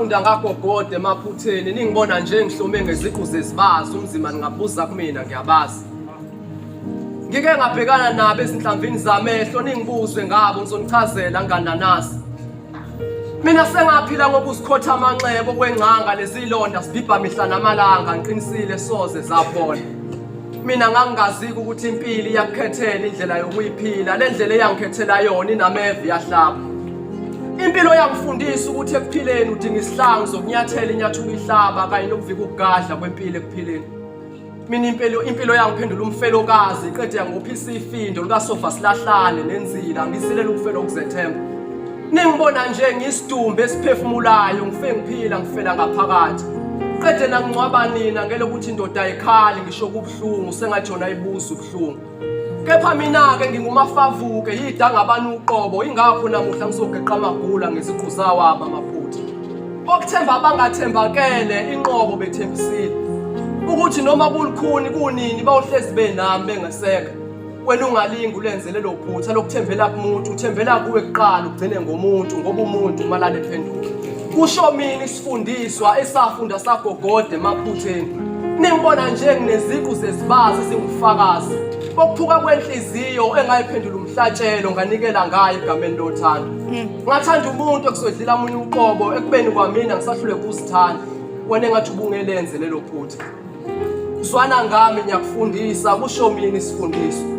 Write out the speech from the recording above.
Ngafunda ngagogoda emaphutheni ningibona nje ngihlome ngeziqu zezibazi umzimba ningabuza kumina ngiyabazi. Ngike ngabhekana nabo ezinhlamvini zamehlo ningibuze ngabo ngizonichazela ngananazi. Mina sengaphila ngokuzikhotha amanxeba okwengcanga lezilonda sibhibha mihla namalanga ngiqinisile soze zaphola. Mina ngangingaziki ukuthi impilo iyakukhethela indlela yokuyiphila le ndlela eyangikhethela yona inameva iyahlaba. Impilo yangifundisa ukuthi ekuphileni udinga isihlangu sokunyathela inyathuka ihlaba kanye nokuvika ukugadla kwempilo ekuphileni. Mina impilo yangiphendula umfelokazi iqede yangophisa ifindo likasofa silahlane nenzila ngisilela ukufela ukuzethemba. Ningibona nje ngisidumbu esiphefumulayo ngife ngiphila ngifela ngaphakathi. Qede nangcwaba nina ngelokuthi indoda ayikhali ngisho kubuhlungu sengathi yona ibuza ubuhlungu. Kepha mina-ke ngingumafavuke yidanga abantu uqobo ingakho namuhla ngizogeqa amagula ngeziqu zawabo amaphutha. Okuthemba abangathembakele inqobo bethembisile ukuthi noma kulukhuni kunini bawuhlezi benami bengeseka. Wena ungalingi ulenze lelo phutha lokuthembela kumuntu, uthembela kuwe kuqala ugcine ngomuntu ngoba umuntu umalale ephenduka. Kusho mina isifundiswa esafunda sagogoda emaphutheni. Ningibona nje ngineziqu zezibazi ezingufakazi bokuphuka kwenhliziyo engayiphendula umhlatshelo nganikela ngayo egameni lothando. Ngathanda umuntu ekuzodlila munye uqobo ekubeni kwamina ngisahlule kuzithanda. Wena engathi ubungelenze lelo phutha. Zwana ngami ngiyakufundisa kusho mina isifundiso.